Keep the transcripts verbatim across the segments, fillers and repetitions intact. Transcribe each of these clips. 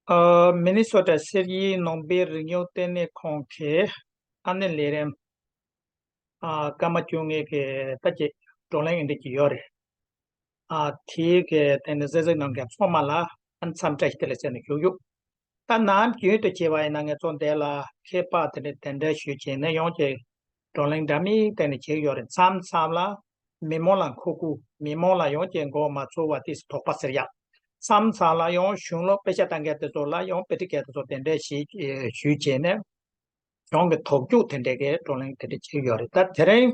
ཨ། མི་ནི་སོ་ཊ་སེར་བྱེས་ནང་པའི་རིག་གནས་ལྟེ་གནས་ཁང་གི་ཨ་ནི་ལས་རིམ། ཨ། སྐར་མ་བཅོ་ལྔའི་གི་ད་ཅིག་བགྲོ་གླེང་འདི་ཅིག་ཡོད་རེད། ཨ། དེའི་གི་དེ་ནི་གཟིགས་གཟིགས་གནང་མཁན་ཚང་མ་ལ་ཨ་ནི་འཚམས་འདྲི་ཞུ་བ་ལ་སེམས་ནས་ཞུ་རྒྱུ། ད་ནམ་རྒྱུན་དུ་བྱས་པ་ཡིན་ན་ང་ཚོ་འདི་ལ་མཁས་པ་དེ་འདྲ་གདན་འདྲེན་ཞུས་བྱས་ནས་ཡང་ཅིག་བགྲོ་གླེང་འདྲ་མིན་གཏན་ནས་བྱེད་ཀྱི་ཡོད་རེད། མཚམས་མཚམས་ལ་མི་མང་ལ་མཁོ་དགོས། མི་མང་ལ་ཡང་ཅིག་མགོ་མ་ཚོས་པ་དེ་དོགས་པ་སེལ་ཡག། མཚམས་མཚམས་ལ་ཡང་གཞུང་ལུགས་དཔེ་ཆ་ལྟ་མཁན་དེ་ཚོ་ལ་ཡང་དཔེ་ཁྲིད་མཁན་དེ་ཚོ་གདན་འདྲེན་ཞུས་ཞུས་བྱས་ནས་གཞུང་གི་དོགས་འཇོག་དེ་འདྲའི་གི་བགྲོ་གླེང་དེ་འདྲ་བྱེད་ཀྱི་ཡོད་རེད། ད་དེ་རིང་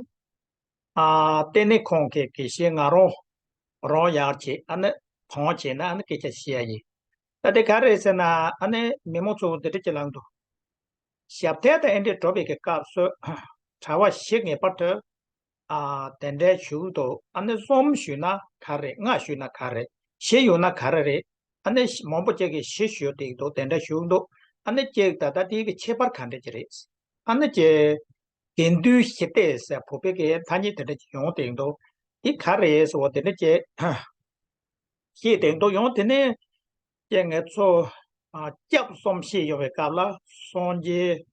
ཨ། ལྟེ་གནས་ཁང་གི་དགེ་བཤེས་ང་རང་རང་ཡར་བྱས་ཨ་ནི་གང་བྱས་ན་ཨ་ནི་སྐད་ཆ་བཤད་ཡ་ཡིན། ད་དེ་ག་རེ་ཟེར་ན་ཨ་ནི་མི་མང་ཚོ་འདི་འདྲ་ཅིག་ལངས་འདུག། ཞབས་བརྟན་དང་ཨེ་འདྲ་འགྲོ་བའི་གི་སྐབས་སུ་གྲྭ་པ་བཞི་ངེས་པར་དུ་ཨ། གདན་འདྲེན་ཞུ་གི་འདུག། ཨ་ནི་གསུམ་ཞུས་ན་ག་རེ། ལྔ་ཞུས་ན་ག་རེ། བཞི་ཡོད་ན་ག་རེ་རེད། ཨ་ནི་མང་པོ་ཅིག་གིས་བཞི་ཞུས་བསྡད་འདུག། གདན་འདྲེན་ཞུ་གི་འདུག། ཨ་ནི་གཅིག་ད་ལྟ་དེའི་གི་ཁྱད་པར་ག་འདྲ་ཅིག་རེད། ཨ་ནི་ཅིག་དགེ་འདུན་ཞི་བདེ་ཟེར་བོད་པའི་གི་ཐ་སྙད་དེ་འདྲ་ཅིག་ཡོང་བསྡད་འདུག། འདི་ག་རེད་ཟེར་བ་དེ་འདྲ་ཅིག་བཤད་བསྡད་འདུག། ཡང་དེ་ནས་ཀྱེ་ང་ཚོ་ཨ། སྐྱབས་གསུམ་བཤད་ཡོང་བའི་སྐབས་ལ་སངས་རྒྱས་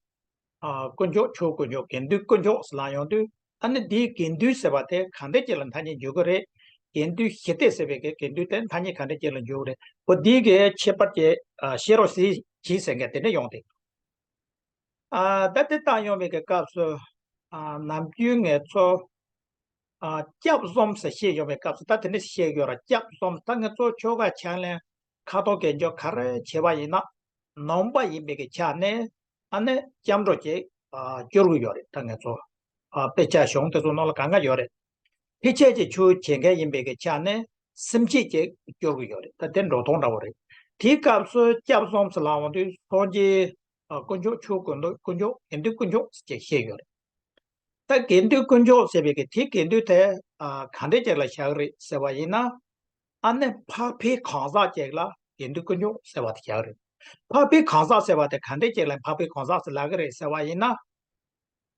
ཨ། དཀོན་མཆོག། ཆོས་དཀོན་མཆོག། དགེ་འདུན་དཀོན་མཆོག་ཟེར་ལབ་ཡོང་དུས་ཨ་ནི་འདིའི་དགེ་འདུན་ཟེར་བ་དེ་ག་འདྲ་ཅིག་ལ་ཐ་སྙད་འཇོག་གི་རེད། དགེ་འདུན་ཞི་བདེ་ཟེར་བའི་གི་དགེ་འདུན་དེ་ཐ་སྙད་ག་འདྲ་ཅིག་ལ་འཇོག་གི་རེད། འོ་འདིའི་གི་ཁྱད་པར་དེ་ཨ། བཤད་རོགས་ཟེར་གྱིས་ཟེར་མཁན་དེ་འདྲ་ཡོང་དེ། ཨ། ད་དེ་ལྟ་ཡོང་བའི་གི་སྐབས་སུ་ཨ། ནམ་རྒྱུན་ང་ཚོ་ཨ། སྐྱབས་གསུམ་ཟེར་བཤད་ཡོང་བའི་སྐབས་སུ་ད་དེ་འདྲ་བཤད་ཡོད་ར། སྐྱབས་གསུམ་ད་ང་ཚོ་ཆོ་ག་ཕྱག་ལེན་ཁ་དོག་གི་འཇོག་ག་རེ་བྱེད་པ་ཡིན་ན་ནང་པ་ཡིན་པའི་གི་ཆ་ནས་ཨ་ནི་སྐྱབས་འགྲོ་ཅིག་ཨ། སྐྱོར་གི་ཡོད་རེད། ད་ང་ཚོ་ཨ། དཔེ་ཆ་གཞུང་དེ་ཚོ་ནང་ལ་གང་ག་ཡོད་རེད། ཕལ་ཆེར་ཅིག་ཆོས་བྱེད་མཁན་ཡིན་པའི་གི་ཆ་ནས་སེམས་བསྐྱེད་ཅིག་སྐྱོར་གི་ཡོད་རེད། ད་དེ་འགྲོ་སྟངས་འདྲ་བོ་རེད། དེའི་སྐབས་སུ་སྐྱབས་གསུམ་ཟེར་ལབ་ཡོང་དུས་སངས་རྒྱས་ཨ། དཀོན་མཆོག། ཆོས་དཀོན་མཆོག། དགེ་འདུན་དཀོན་མཆོག་ཅེས་བཤད་ཡོད་རེད། ད་དགེ་འདུན་དཀོན་མཆོག་ཟེར་བའི་གི་དེ་དགེ་འདུན་དེ་ཨ། ག་འདྲས་ཅིག་ལ་བཞག་གི་རེད་ཟེར་བ་ཡིན་ན། ཨ་ནི་འཕགས་པའི་གང་ཟག་ཅིག་ལ་དགེ་འདུན་དཀོན་མཆོག་ཟེར་བ་དེ་བཞག་གི་རེད། འཕགས་པའི་གང་ཟག་ཟེར་བ་དེ་ག་འདྲས་ཅིག་ལ་འཕགས་པའི་གང་ཟག་ཟེར་ལབ་གི་རེད་ཟེར་བ་ཡིན་ན།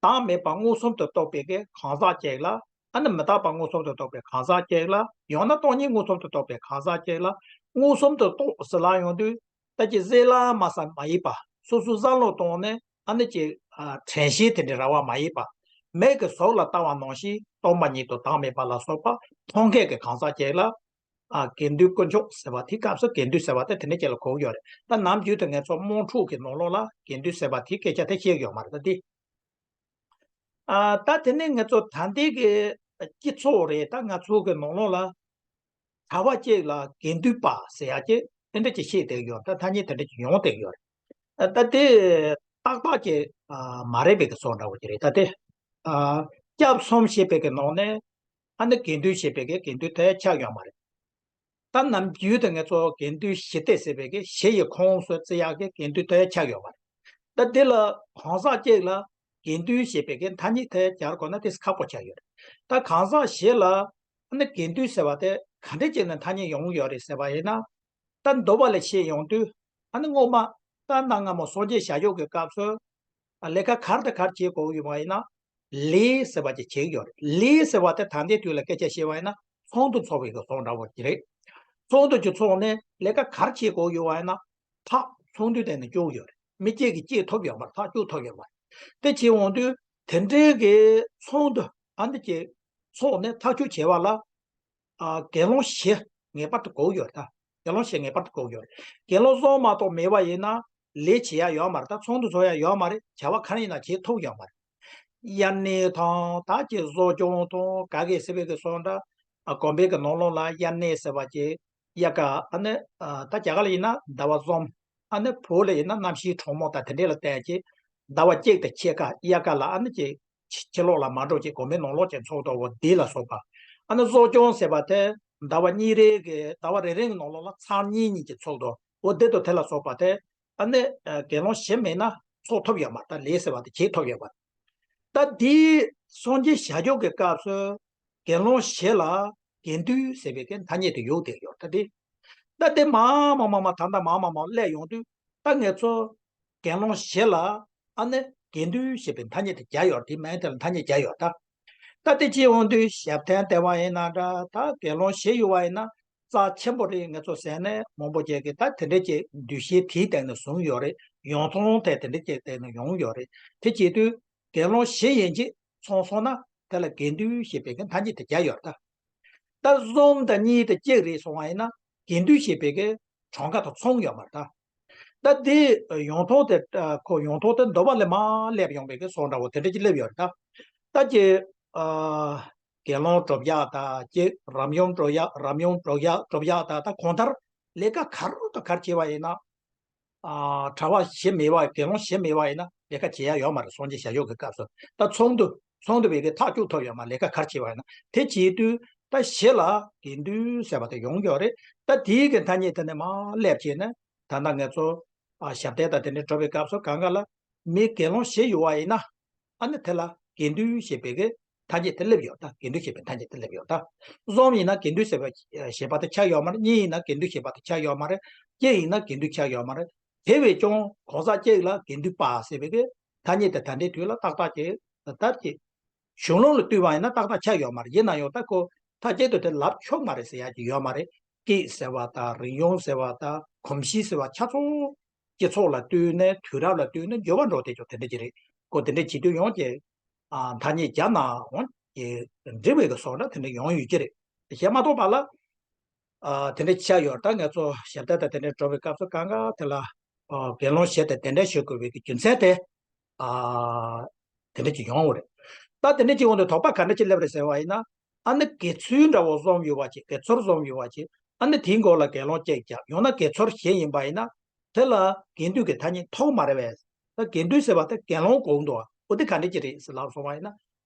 བདག་མེད་པ་མངོན་སུམ་དུ་རྟོགས་པའི་གི་གང་ཟག་ཅིག་ལ། ཨ་ནི་མི་རྟག་པ་མངོན་སུམ་དུ་རྟོགས་པའི་གང་ཟག་ཅིག་ལ། ཡང་ན་སྟོང་ཉིད་མངོན་སུམ་དུ་རྟོགས་པའི་གང་ཟག་ཅིག་ལ། མངོན་སུམ་དུ་རྟོགས་ཟེར་ལབ་ཡོང་དུས། ད་ཅི་གཟེར་ལ་མ་ཟ་མ་ཡིན་པ། སོ་སོའི་བསམ་བློ་བཏང་ནས་ཨ་ནི་ཅི་ཨ། དྲན་ཤེས་དེ་འདྲ་ར་བ་མ་ཡིན་པ། མིག་གིས་གཟུགས་ལ་ལྟ་བ་ནང་བཞིན་སྟོང་པ་ཉིད་དུ་བདག་མེད་པ་ལ་སོགས་པ་མཐོང་མཁན་གྱི་གང་ཟག་ཅིག་ལ། ཨ། དགེ་འདུན་དཀོན་མཆོག་ཟེར་བ་དེའི་སྐབས་སུ་དགེ་འདུན་ཟེར་བ་དེ་དེ་འདྲ་ཅིག་ལ་གོ་གི་ཡོད་རེད། ད་ནམ་རྒྱུན་དུ་ང་ཚོ་དམངས་ཁྲོད་ཀྱི་ནང་ལོགས་ལ་དགེ་འདུན་ཟེར་བ་དེའི་སྐད་ཆ་དེ་བཤད་ཀྱི་ཡོད་མ་རེད། ད་དེ། ཨ། ད་དེ་ནས་ང་ཚོ་ད་ལྟའི་གི་སྤྱི་ཚོགས་རེད། ད་ང་ཚོ་གི་ནང་ལོགས་ལ་གྲྭ་པ་གཅིག་ལ་དགེ་འདུན་པ་ཟེར་ཡ་གཅིག་དེ་འདྲ་ཅིག་བཤད་བསྡད་ཡོད། ད་ཐ་སྙད་དེ་འདྲ་ཅིག་ཡོང་བསྡད་ཡོད་རེད། ད་དེ་ཏག་ཏག་ཅིག་ཨ། མ་རེད་པའི་གི་བཟོ་འདྲ་བོ་ཅིག་རེད། ད་དེ་ཨ། སྐྱབས་གསུམ་ཞེས་པའི་གི་ནང་ནས་ཨ་ནི་དགེ་འདུན་ཞེས་པའི་གི་དགེ་འདུན་དེ་ཆགས་ཡོད་མ་རེད། ད་ནམ་རྒྱུན་དུ་ང་ཚོ་དགེ་འདུན་ཞི་བདེ་ཟེར་བའི་གི་ཞི་ཡི་ཁོངས་སུ་བརྩི་ཡག་གི་དགེ་འདུན་དེ་ཆགས་ཡོད་མ་རེད། ད་དེ་ལ་གང་ཟག་གཅིག་ལ་དགེ་འདུན་ཞེས་པའི་གི་ཐ་སྙད་དེ་སྦྱར་དགོས་ན་དེ་ཁག་པོ་ཆགས་ཡོད་རེད། ད་གང་ཟག་བཞི་ལ་ཨ་ནི་དགེ་འདུན་ཟེར་བ་དེ་ག་འདྲ་ཅིག་ནས་ཐ་སྙད་ཡོང་གི་ཡོད་རེད་ཟེར་བ་ཡིན་ན། ད་འདོད་པ་ལས་བཤད་ཡོང་དུས་ཨ་ནི་སྔོན་མ་ད་གནའ་སྔ་མོ་སངས་རྒྱས་བྱ་རྒོད་ཀྱི་སྐབས་སུ་ལས་ཀ་ག་རེ་དང་ག་རེ་བྱེད་དགོས་ཡོད་པ་ཡིན་ན། ལས་ཟེར་བ་ཅིག་བྱེད་ཀྱི་ཡོད་རེད། ལས་ཟེར་བ་དེ་ད་ལྟའི་དུས་ལ་སྐད་ཆ་བཤད་པ་ཡིན་ན་ཚོགས་འདུ་འཚོགས་པའི་གི་བཟོ་འདྲ་བོ་ཅིག་རེད། ཚོགས་འདུ་ཅིག་འཚོགས་ནས་ལས་ཀ་ག་རེ་བྱེད་དགོས་ཡོད་པ་ཡིན་ན། ཐག་ཚོགས་འདུའི་སྟེང་ནས་གཅོད་ཀྱི་ཡོད་རེད། མི་གཅིག་གིས་གཅིག་ཐུབ་ཡོད་མ་རེད། ཐག་གཅོད་ཐུབ་ཡོད་མ་རེད། དེ་བྱེད་འོང་དུས་དེ་འདྲའི་གི་ཚོགས་འདུ་ཨ་འདི་ཅིག་འཚོགས་ནས་ཐག་གཅོད་བྱེད་པ་ལ། ཨ། དགེ་སློང་བཞི་ངེས་པར་དུ་དགོས་ཡོད་རེད་ད། དགེ་སློང་བཞི་ངེས་པར་དུ་དགོས་ཡོད་རེད། དགེ་སློང་གསུམ་མ་གཏོགས་མེད་པ་ཡིན་ན་ལས་བྱེད་ཡ་ཡོད་མ་རེད། ད་ཚོགས་འདུ་འཚོགས་ཡ་ཡོད་མ་རེད། བྱ་བ་ག་རེ་ཡིན་ན་བྱེད་ཐུབ་ཡོད་མ་རེད། དབྱར་གནས་དང་ད་ཅི་གསོ་སྦྱོང་དང་ག་གེ་ཟེར་བའི་གི་སོང་འདྲ། ཨ། དགོན་པའི་གི་ནང་ལོགས་ལ་དབྱར་གནས་ཟེར་བ་ཅིག་དབྱར་ཁ་ཨ་ནི་ཨ། ད་རྒྱ་གར་ལ་ཡིན་ན་ཟླ་བ་གསུམ། ཨ་ནི་བོད་ལ་ཡིན་ན་གནམ་གཤིས་གྲང་མོ་དང་དེ་འདྲས་ལ་བལྟས་ཀྱི་ཟླ་བ་གཅིག་དང་ཕྱེད་ཀ་དབྱར་ཁ་ལ་ཨ་ནི་ཅིག་ཕྱི་ཕྱི་ལོགས་ལ་མ་འགྲོ་ཅིག་དགོན་པའི་ནང་ལོགས་ཅིག་འཚོགས་འདུག། འོ་འདི་ལ་སོགས་པ། ཨ་ནི་གསོ་སྦྱོང་ཟེར་བ་དེ་ཟླ་བ་གཉིས་རེ་གི་ཟླ་བ་རེ་རེ་གི་ནང་ལོགས་ལ་ཚར་གཉིས་གཉིས་ཅིག་འཚོགས་འདུག། འོ་འདི་དང་དེ་ལ་སོགས་པ་དེ་ཨ་ནི་ཨ། དགེ་སློང་བཞི་མེད་ན་འཚོགས་ཐུབ་ཡོད་མ་རེད། ད་ལས་ཟེར་བ་དེ་བྱེད་ཐུབ་ཡོད་མ་རེད། ད་འདི་སངས་རྒྱས་བྱ་རྒོད་ཀྱི་སྐབས་སུ་དགེ་སློང་བཞི་ལ་དགེ་འདུན་ཟེར་བའི་གི་ཐ་སྙད་དེ་ཡོད་དེ་ཡོད། ད་དེ་ད་དེ་མ་མ་མ་མ་ད་ད་མ་མ་མ་སླེབས་ཡོང་དུས་ད་ང་ཚོ་དགེ་སློང་བཞི་ལ་ཨ་ནི་དགེ་འདུན་ཞེས་པའི་ཐ་སྙད་དེ་བརྒྱབ་ཡོད། དེ་མིང་དེ་ལ་ཐ་སྙད་བརྒྱབ་ཡོད་ད། ད་དེ་བྱེད་འོང་དུས་ཞབས་བརྟན་དེ་བ་ཡིན་ན་འདྲ། ད་དགེ་སློང་བཞི་ཡོད་པ་ཡིན་ན་ རྩ་ཆེན་པོ་རེད། ང་ཚོ་ཟས་ནས་མང་པོ་བྱས་ཀྱི་ད་དེ་འདྲ་ཅིག་འདུ་ཤེས་དེའི་སྟེང་ནས་བཟུང་ཡོད་རེད། ཡོང་ཐོང་དེ་དེ་འདྲ་ཅིག་སྟེང་ནས་ཡོང་ཡོད་རེད། དེ་བྱེད་དུས་དགེ་སློང་བཞི་ཡན་ཆད་ཚང་སོང་ན་དེ་ལ་དགེ་འདུན་ཞེས་པའི་གི་ཐ་སྙད་དེ་བརྒྱབ་ཡོད་རེད་ད། ད་གསུམ་དང་གཉིས་དང་གཅིག་རེད་སོང་བ་ཡིན་ན་དགེ་འདུན་ཞེས་པའི་གི་གྲངས་ཀ་དང་མཚུངས་ཡོད་མ་རེད་ད། ད་དེ་ཡོང་ཐོང་དེ་ཁོ་ཡོང་ཐོང་དེ་འདོད་པ་ལས་མར་སླེབས་ཡོང་བའི་གི་སོང་འདྲ་བོ་དེ་འདྲ་ཅིག་སླེབས་ཡོད་རེད་ད། ད་ཀྱི་དགེ་སློང་གྲུབ་ཡག་ད་ཀྱི་རབ་ཡུམ་གྲུབ་ཡག་རབ་ཡུམ་གྲུབ་ཡག་གྲུབ་ཡག་ད་ད་གང་ལྟར་ལས་ཀ་ག་རུ་དང་ག་རུ་བྱས་པ་ཡིན་ན། ཨ་གྲྭ་པ་བཞི་མེད་པ་དགེ་སློང་བཞི་མེད་པ་ཡིན་ན་ལས་ཀ་བྱེད་ཡ་ཡོད་མ་རེད། སངས་རྒྱས་ཞལ་བཞུགས་ཀྱི་སྐབས་སུ་ད་ཚོགས་འདུ་ཚོགས་འདུ་བའི་གི་ཐག་གཅོད་ཐོབ་ཡོད་མ་རེད། ལས་ཀ་ག་རེ་བྱེད་པ་ཡིན་ན་དེ་བྱེད་དུས་ད་བཞི་ལ་དགེ་འདུན་ཟེར་བ་དེ་ཡོང་གི་ཡོད་རེད། ད་དེའི་གི་ཐ་སྙད་དེ་ནས་མར་སླེབས་བྱས་ནས་ད་ལྟ་ང་ཚོ་ཨ་ཞབས་བརྟན་དང་དེ་འདྲ་གྲུབ་པའི་སྐབས་སུ་གང་ག་ལ་མི་དགེ་སློང་བཞི་ཡོད་པ་ཡིན་ན་ཨ་ནི་དེ་ལ་དགེ་འདུན་ཞེས་པའི་གི་ཐ་སྙད་དེ་སླེབས་ཡོད་ད། དགེ་འདུན་ཞེས་པའི་ཐ་སྙད་དེ་སླེབས་ཡོད་ད། གསུམ་ཡིན་ན་དགེ་འདུན་ཟེར་བ་ཞེས་པ་དེ་ཆགས་ཡོད་མ་རེད། གཉིས་ཡིན་ན་དགེ་འདུན་ཞེས་པ་དེ་ཆགས་ཡོད་མ་རེད། བརྒྱད་ཡིན་ན་དགེ་འདུན་ཆགས་ཡོད་མ་རེད། དེ་བས་ཀྱང་གང་ཟག་གཅིག་ལ་དགེ་འདུན་པ་ཟེར་བའི་གི་ཐ་སྙད་དེ་ད་ལྟའི་དུས་ལ་ཏག་ཏག་ཅིག་ད་ལྟར་གྱི་གཞུང་ལུགས་ལ་ལྟོས་པ་ཡིན་ན་ཏག་ཏག་ཆགས་ཡོད་མ་རེད། ཡིན་ན་ཡང་ད་ཁོ་མཐའ་གཅིག་ཏུ་དེ་ལབ་ཆོག་མ་རེད་ཟེར་ཡ་ཅིག་ཡོད་མ་རེད། སྐད་ཟེར་བ་དང་རིགས་ཡོངས་ཟེར་བ་དང་གོམས་གཤིས་ཟེར་བ་ཆ་ཚང་སྤྱི་ཚོགས་ལ་ལྟོས་ནས་དུས་རབས་ལ་ལྟོས་ནས་འགྱུར་བ་འགྲོ་བསྡད་ཀྱང་དེ་འདྲ་ཅིག་རེད། ཁོ་དེ་འདྲ་བྱེད་དུས་ཡང་ཀྱི་ཨ་ཐ་སྙད་བརྒྱབ་ནའང་ཀྱི་འབྲི་བའི་གི་སོགས་འདྲ་དེ་འདྲ་ཡོང་ཡོད་ཀྱི་རེད། བྱས་མ་གཏོགས་པ་ལ་ཨ་དེ་འདྲ་ཆགས་ཡོད། ད་ང་ཚོ་ཞབས་བརྟན་དང་དེ་འདྲ་འགྲོ་བའི་སྐབས་སུ་གང་ག་དེ་ལ་ཨ་དགེ་སློང་བཞི་དེ་དེ་འདྲ་ཞུ་དགོས་པའི་གི་རྒྱུ་མཚན་དེ་ཨ་དེ་འདྲ་ཅིག་ཡོང་བ་རེད། ད་དེ་འདྲ་ཅིག་འོང་དུས་དོགས་པ་ག་འདྲ་ཅིག་སླེབས་རེད་ཟེར་བ་ཡིན་ན། ཨ་ནི་དགེ་ཚུལ་འདྲ་བོ་གསུམ་ཡོད་པ་ཅིག་དགེ་ཚོར་གསུམ་ཡོད་པ་ཅིག་ཨ་ནི་དེའི་མགོ་ལ་དགེ་སློང་གཅིག་བརྒྱབ་ཡང་ན་དགེ་ཚོར་བཞི་ཡིན་པ་ཡིན་ན། དེ་ལ་དགེ་འདུན་གྱི་ཐ་སྙད་ཐོགས་མ་རེད་པས། ད་དགེ་འདུན་ཟེར་བ་དེ་དགེ་སློང་གོ་འདུག་འོ་དེ་ག་འདྲ་ཅིག་རེད་ཟེར་ལབ་སོང་བ་ཡིན་ན།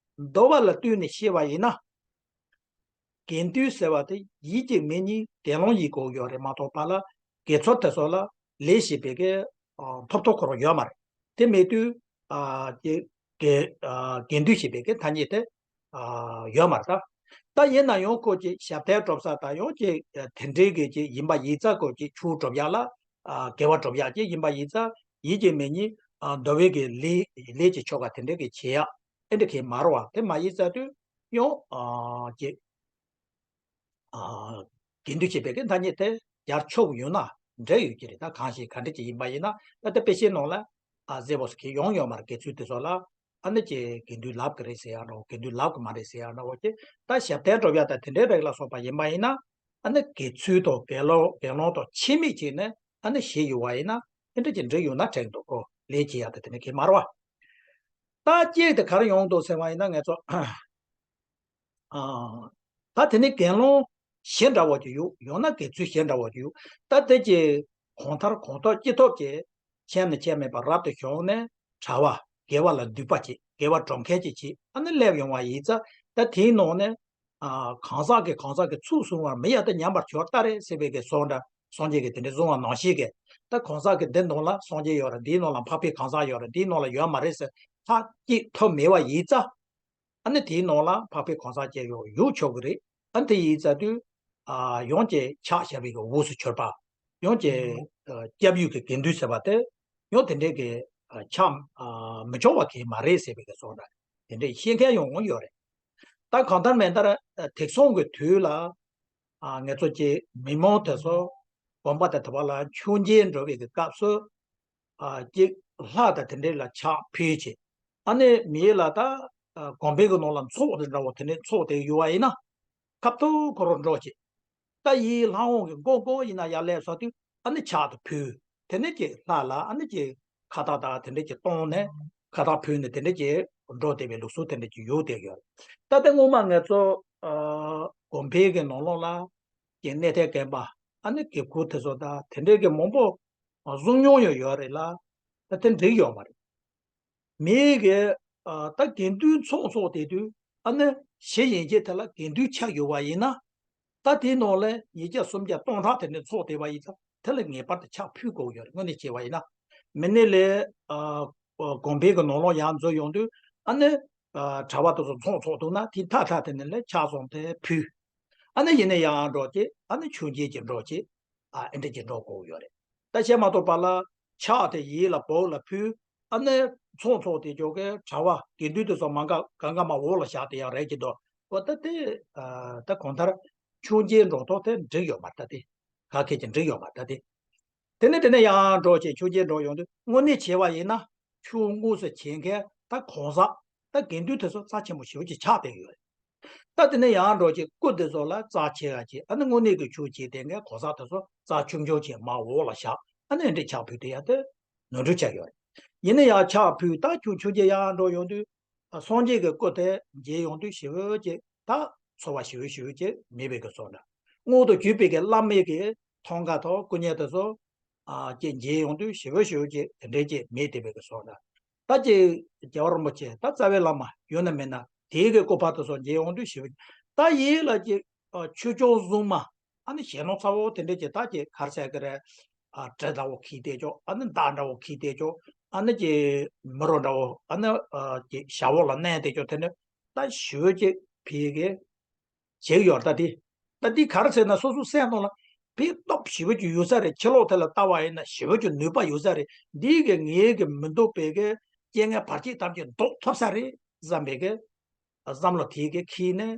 འདོད་པ་ལ་ལྟོས་ནས་བཤད་པ་ཡིན་ན། དགེ་འདུན་ཟེར་བ་དེ་ཡིད་ཀྱི་མི་གཉིས་དགེ་སློང་ཡིན་དགོས་ཡོད་རེད་མ་གཏོགས་པ་ལ་དགེ་ཚོར་དེ་ཚོ་ལ་ལས་ཞེས་པའི་གི་ཨ་ཐོབ་ཐོབ་ཁོ་རང་ཡོད་མ་རེད། དེ་མེད་དུས་ཨ་དགེ་དགེ་ཨ་དགེ་འདུན་ཞེས་པའི་གི་ཐ་སྙད་དེ་ཨ་ཡོད་མ་རེད་ད། ད་ཡིན་ན་ཡང་ཁོ་ཅིག་ཞབས་བརྟན་གྲུབ་ས་དང་ཡང་ཅིག་དེ་འདྲའི་གི་ཅིག་ཡིན་པ་ཡིན་ཙང་ཁོ་ཅིག་ཆོས་སྒྲུབ་ཡག་ལ་ཨ་དགེ་བ་སྒྲུབ་ཡག་ཅིག་ཡིན་པ་ཡིན་ཙང་ཡིད་ཀྱི་མི་གཉིས་ཨ་འདོད་པའི་གི་ལས་ལས་ཀྱི་ཆོ་ག་དེ་འདྲའི་གི་བྱེད་ཡག་ཨེ་འདྲ་གི་མ་རེད་བ། དེ་མ་ཡིན་ཙང་དུས་ཡང་ཨ་ཅིག་ཨ་དགེ་འདུན་ཞེས་པའི་གི་ཐ་སྙད་དེ་ཡར་ཆོག་ཡོད་ན་འདྲ་ཡོད་ཀྱི་རེད། ད་གང་ཞིག་ག་འདྲ་ཅིག་ཡིན་པ་ཡིན་ན་ད་ལྟ་དཔེ་ཆའི་ནང་ལ་ཨ་ཟེར་བོ་ཟེར་གྱི་ཡོང་ཡོད་མ་རེད། དགེ་ཚུལ་དེ་ཚོ་ལ་ཨ་ནི་ཅིག་དགེ་འདུན་ལབ་ཀྱི་རེད་ཟེར་ཡག་འདྲ་བོ་དགེ་འདུན་ལབ་ཀྱི་མ་རེད་ཟེར་ཡག་འདྲ་བོ་ཅིག་ད་ཞབས་བརྟན་གྲུབ་ཡག་དང་དེ་འདྲའི་རིགས་ལ་སོགས་པ་ཡིན་པ་ཡིན་ན་ཨ་ནི་དགེ་ཚུལ་དང་དགེ་སློང་དགེ་སློང་དང་ཆེད་དམིགས་བྱས་ནས་ཨ་ནི་བཞི་ཡོད་པ་ཡིན་ན་དེ་འདྲ་ཅིག་འབྲི་ཡོད་ན་དྲན་འདུག་གོ་ལས་བྱེད་ཡག་དང་དེ་འདྲ་གི་མ་རེད་བ། ད་གཅིག་དེ་ག་རེ་ཡོང་འདུག་ཟེར་བ་ཡིན་ན་ང་ཚོ། ཨ། ད་དེ་ནི་དགེ་སློང་བཞི་འདྲ་བོ་ཅིག་ཡོད། ཡང་ན་དགེ་ཚུལ་བཞི་འདྲ་བོ་ཅིག་ཡོད། ད་དེ་ཀྱི་གང་ལྟར་གང་ཐོབ་ཅི་ཐོབ་ཀྱི་ཁྱད་ནས་ཁྱད་མེད་པར་རབ་ཏུ་བྱུང་ནས་གྲྭ་པ་དགེ་བ་ལ་འདུས་པ་ཅིག་དགེ་བ་སྒྲུབ་མཁན་ཅིག་བྱེད་ཨ་ནི་སླེབས་ཡོང་བ་ཡིན་ཙང་ད་དེའི་ནང་ནས་ཨ་གང་ཟག་གིས་གང་ཟག་གི་ཚུལ་བཟུང་བར་མི་ཡང་དག་ཉམས་པར་གྱུར་ལྟར་རེད་ཟེར་བའི་གི་སོགས་འདྲ་སངས་རྒྱས་ཀྱིས་དེ་འདྲ་གསུངས་པ་ནང་བཞིན་གྱི་ད་གང་ཟག་གི་འདི་ནང་ལ་སངས་རྒྱས་ཡོད་རེད། འདིའི་ནང་ལ་འཕགས་པའི་གང་ཟག་ཡོད་རེད། འདིའི་ནང་ལ་ཡོད་མ་རེད་ཟེར་ཐག་གཅིག་ཐོབ་མེད་པ་ཡིན་ཙང་། ཨ་ནི་དེའི་ནང་ལ་འཕགས་པའི་གང་ཟག་ཅིག་ཡང་ཡོད་ཆོག་གི་རེད། ཨ་ནི་དེ་ཡིན་ཙང་དུས་ཨ་ཡང་ཅིག་ཕྱག་བྱ་བའི་གི་དབུས་སུ་གྱུར་པ། ཡང་ཅིག་ཨ་སྐྱབས་ཡུལ་གྱི་དགེ་འདུན་ཟེར་བ་དེ་ཡང་དེ་འདྲའི་གི་ཨ་ཕྱག་ཨ་མི་འཆོར་བ་གང་ཡང་མ་རེད་ཟེར་བའི་གི་སོགས་འདྲ་དེ་འདྲའི་བཤད་མཁན་ཡང་ཡོང་ཡོད་རེད། ད་གང་ལྟར་མིན་ལྟར་ཨ་དེང་སང་གི་དུས་ལ་ཨ་ང་ཚོ་ཅིག་མི་མང་དེ་ཚོ་དགོན་པ་དང་དེ་བ་ལ་མཆོད་མཇལ་འགྲོ་བའི་གི་སྐབས་སུ། ཨ་ཅིག་ལྷ་དང་དེ་འདྲའི་ལ་ཕྱག་ཕུལ་བྱས། ཨ་ནི་མི་ལ་ད་ཨ་དགོན་པའི་གི་ནང་ལ་ཚོགས་དེ་འདྲ་བོ་དེ་འདྲའི་ཚོགས་དེ་ཡོད་པ་ཡིན་ན། ཁ་ཐུག་ཁོ་རང་འགྲོ་བྱས། ད་ཡིན་ལྷ་འོང་གི་མགོ་མགོ་ཡིན་ན་ཡར་སླེབས་ས་དུས་ཨ་ནི་ཕྱག་དེ་ཕུལ། དེ་ནས་ཅིག་ལྷ་ལ་ཨ་ནི་ཅིག་ཁ་བཏགས་དང་དེ་འདྲ་ཅིག་གཏོང་ནས་ཁ་བཏགས་ཕུལ་ནས་དེ་འདྲ་ཅིག་འགྲོ་བསྡད་པའི་ལུགས་སྲོལ་དེ་འདྲ་ཅིག་ཡོད་བསྡད་ཡོད། ད་ལྟ་སྔོན་མ་ང་ཚོ་ཨ་དགོན་པའི་གི་ནང་ལོགས་ལ་ཀྱི་གནས་བརྟན་དགོན་པ་ཨ་ནི་དགེ་བསྐོས་དེ་ཚོ་དང་དེ་འདྲའི་གི་མང་པོ་བཟུང་མྱོང་ཡང་ཡོད་རེད་ལ། ད་དེ་འགྲིག་ཡོད་མ་རེད། མིའི་གི་ཨ་ད་དགེ་འདུན་ཚོགས་ཚོགས་བསྡད་དུས་ཨ་ནི་བཞི་ཡན་ཆད་དེ་ལ་དགེ་འདུན་ཆགས་ཡོད་པ་ཡིན་ན། ད་དེའི་ནང་ལ་ཉིས་བརྒྱ་སུམ་བརྒྱ་སྟོང་ཕྲག་དེ་འདྲ་ཚོགས་བསྡད་པ་ཡིན་ཙང་དེ་ལ་ངེས་པར་དུ་ཕྱག་ཕུལ་དགོས་ཡོད་རེད། དངོས་གནས་བྱས་པ་ཡིན་ན། མི་ནི་ལས་ཨ་དགོན་པའི་གི་ནང་ལོགས་ཡར་འཛུལ་ཡོང་དུས་ཨ་ནི་ཨ་གྲྭ་པ་དེ་ཚོ་ཚོགས་ཚོགས་འདུག་ན་དེ་མཐའ་མཐའ་དེ་ནས་ལས་ཕྱག་བཟུང་སྟེ་ཕུལ། ཨ་ནི་ཡིན་ན་ཡང་འགྲོ་ཅེས་ཨ་ནི་མཆོད་མཇལ་གྱི་འགྲོ་ཅེས་ཨ་ཨེ་འདྲ་ཅིག་འགྲོ་དགོས་ཡོད་རེད། ད་བྱས་མ་གཏོགས་པ་ལ་ཕྱག་དེ་ཡིད་ལ་བོག་ལ་ཕུལ། ཨ་ནི་ཚོགས་ཚོགས་དེ་ཅོག་གི་གྲྭ་པ་དགེ་འདུན་དེ་ཚོ་མ་འགའ་གང་ག་མ་འོག་ལ་བཞག་དེ་ཡང་རེད་ཀྱི་འདུག་འོ་ད་དེ་ཨ་ད་གང་ལྟར་ ཆུང་རྐྱེན་འགྲོ་ཐོག་དེ་འགྲིག་ཡོད་མ་རེད་ད་དེ། ག་གེ་ཅིག་འགྲིག་ཡོད་མ་རེད་ད་དེ། དེ་ནས་དེ་ནས་ཡང་འགྲོ་བྱས་ཆུང་རྐྱེན་འགྲོ་ཡོང་དུས་དངོས་གནས་བྱས་པ་ཡིན་ན་ཆུང་དངོས་སུ་བྱེད་མཁན་ད་གང་ཟག་ད་དགེ་འདུན་དེ་ཚོ་རྩ་ཆེན་པོ་ཞེ་པོ་ཅིག་ཆགས་བསྡད་ཡོད་རེད། ད་དེ་ནས་ཡང་འགྲོ་བྱས་སྐུ་དེ་ཚོ་ལ་རྩ་ཆེ་བ་ཅིག་ཨ་ནི་དངོས་གནས་ཀྱི་ཆོས་བྱེད་བསྡད་མཁན་གང་ཟག་དེ་ཚོ་རྩ་ཆུང་ཆུང་ཅིག་མར་འོག་ལ་བཞག་ཨ་ནི་འདྲ་ཆགས་ཕུལ་དེ་ཡང་དེ་ནོར་འཁྲུལ་ཆགས་ཡོད་རེད། ཡིན་ན་ཡང་ཆགས་ཕུལ་ད་ཆུང་ཆུང་ཅིག་ཡང་འགྲོ་ཡོང་དུས། སངས་རྒྱས་ཀྱི་སྐུ་དེ་མཇལ་ཡོང་དུས་ཞེ་པོ་ཅིག་ད་ཚོར་བ་ཞེ་པོ་ཞེ་པོ་ཅིག་མེད་པའི་གི་བཟོ་འདྲ། སྔོན་དུ་བརྒྱུད་པའི་གི་བླ་མའི་གི་མཐོང་ག་ཐོག་སྐུ་བརྙན་དེ་ཚོ་ཨ་ཅིག་མཇལ་ཡོང་དུས་ཞེ་པོ་ཞེ་པོ་ཅིག་དེ་འདྲའི་ཅིག་མེད་བསྡད་པའི་གི་བཟོ་འདྲ། ད་ཅིག་རྒྱལ་བ་རིན་པོ་ཆེ་ད་རྩ་བའི་བླ་མ་ཡོད་ན་མེད་ན་དེའི་གི་སྐུ་པར་དེ་ཚོ་མཇལ་ཡོང་དུས་ཞེ་པོ་ཅིག་ད་ཡིད་ལ་ཅིག་ཨ་ཆོས་སྐྱོང་སྲུང་མ་ཨ་ནི་ཞེ་ནོར་ཚ་བོ་དེ་འདྲའི་ཅིག་ད་ཅིག་ག་རེ་ཟེར་གི་རེད། ཨ་གྲི་འདྲ་བོ་འཁྱེར་བསྡད་ཅོག་ཨ་ནི་མདའ་འདྲ་བོ་འཁྱེར་བསྡད་ཅོག་ཨ་ནི་ཀྱི་མི་རོ་འདྲ་བོ་ཨ་ནི་ཨ་ཀྱི་ཞྭ་བོ་ལ་མནན་བསྡད་ཅོག་དེ་ནི་ད་ཞེ་པོ་ཅིག་ཕི་གི་བྱེད་ཡོད་ད་དེ། ད་འདི་ག་རེ་ཟེར་ན་སོ་སོ་སེམས་ནང་ལ་ཕི་སྟོབས་ཞེ་པོ་ཅིག་ཡོད་ས་རེད། ཕྱི་ལོགས་དེ་ལ་ལྟ་བ་ཡིན་ན་ཞེ་པོ་ཅིག་ནུས་པ་ཡོད་ས་རེད། འདི་གི་ངའི་གི་མི་འདོད་པའི་གི་རྐྱེན་ངན་བར་ཆད་ཐམས་ཅད་ཟློག་ཐུབ་ས་རེད་བསམ་པའི་གི་བསམ་བློ་དེ་གི་འཁྱེར་ནས་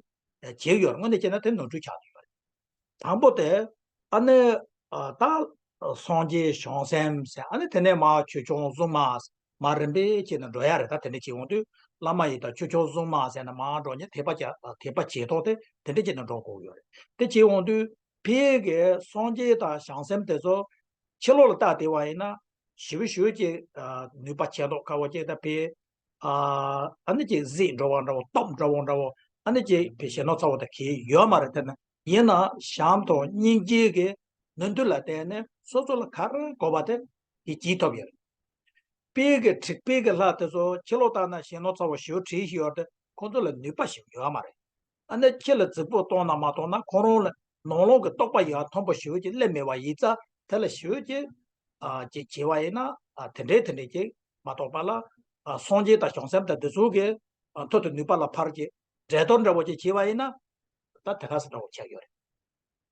བྱེད་ཡོད་རེད། དངོས་གནས་བྱས་ན་དེ་ནོར་འཁྲུལ་ཆགས་ཡོད་རེད། དང་པོ་དེ་ཨ་ནི་ཨ་ད་སངས་རྒྱས་བྱང་སེམས་ཟེར་ཨ་ནི་དེ་ནས་མར་ཆོས་སྐྱོང་སྲུང་མ་མར་རིམ་པས་བྱས་ནས་འགྲོ་ཡ་རེད། ད་དེ་འདྲ་བྱེད་འོང་དུས་བླ་མ་ཡི་དམ་ཆོས་སྐྱོང་སྲུང་མ་ཟེར་ནས་མར་འགྲོ་ཉེན་དད་པ་བྱ་དད་པ་བྱེད་ཐོག་དེ་དེ་འདྲ་བྱས་ནས་འགྲོ་དགོས་ཡོད་རེད། དེ་བྱེད་འོང་དུས་ཕའི་གི་སངས་རྒྱས་དང་བྱང་སེམས་དེ་ཚོ་ཕྱི་ལོགས་ལ་ལྟ་བསྡད་པ་ཡིན་ན་ཞེ་པོ་ཞེ་པོ་ཅིག་ཨ་ནུས་པ་ཆེ་མདོག་ཁ་པོ་ཅིག་ད་ཕའི་ཨ་ནི་ཅིག་གཟིགས་འགྲོ་བ་འདྲ་བོ་སྟོབས་འདྲ་བོ་འདྲ་བོ་ཨ་ནི་ཅིག་ཕའི་ཞེ་ནོར་ཚ་བོ་དེ་གས་ཡོད་མ་རེད། དེ་ནི་ཡིན་ན་བྱམས་དང་སྙིང་རྗེ་གི་ནུས་མཐུ་ལ་བརྟེན་ནས་སོ་སོ་ལ་ག་རེ་དགོས་པ་དེ་དེ་བྱེད་ཐུབ་ཡོད་རེད། དཔལ་གྱི་ཁྲི་དཔལ་གྱི་ལྷ་དེ་ཚོ་ཕྱི་ལོགས་ལྟ་ན་ཞེ་ནོར་ཚ་བོ་ཞེ་པོ་བྲིས་ཤིག་ཡོད་དེ་ཁོང་ཚོ་ལ་ནུས་པ་ཞིག་ཡོད་མ་རེད། ཨ་ནི་ཁྱི་ལ་རྫིག་པོ་གཏོང་ན་མ་གཏོང་ན་ཁོ་རང་ལ་ནང་ལོགས་ཀྱི་རྟོགས་པ་ཡང་མཐོན་པོ་ཞེ་པོ་ཅིག་སླེབས་མེད་པ་ཡིན་ཙང་དེ་ལ་ཞེ་པོ་ཅིག་ཨ་ཅིག་བྱས་པ་ཡིན་ན་ཨ་དེ་འདྲའི་དེ་འདྲའི་ཅིག་མ་གཏོགས་པ་ལ་ཨ་སངས་རྒྱས་དང་བྱང་སེམས་དང་འདི་ཚོ་གི་ཨ་མཐུ་དང་ནུས་པ་ལ་ཕར་ཅིག་འགྲན་བསྡུར་འདྲ་བོ་ཅིག་བྱས་པ་ཡིན་ན་ད་དེ་ག་ས་འདྲ་བོ་ཆགས་ཡོད་རེད།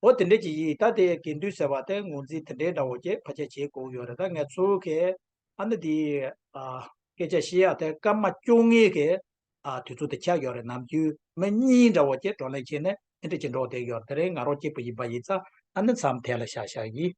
འོ་དེ་འདྲས་ཅིག་ཡིན། ད་དེ་དགེ་འདུན་ཟེར་བ་དེ་ངོས་འཛིན་དེ་འདྲའི་འདྲ་བོ་ཅིག་ཕལ་ཆེར་བྱེད་དགོས་ཡོད་རེད། ད་ངས་ཚུར་གི་ཨ་ནི་དེ་ཨ་སྐད་ཆ་བཤད་ཡག་དེ་སྐར་མ་བཅོ་ལྔའི་གི་ཨ་དུས་ཚོད་དེ་ཆགས་ཡོད་རེད། ནམ་རྒྱུན་མི་གཉིས་འདྲ་བོ་ཅིག་བགྲོ་གླེང་བྱས་ནས་དེ་འདྲས་ཅིག་འགྲོ་བསྡད་ཡོད་རེད། དེ་རིང་ང་རང་གཅིག་པུ་ཡིན་པ་ཡིན་ཙང་ཨ་ནི་མཚམས་དེ་ལ་བཞག་བཞག་ཡིན།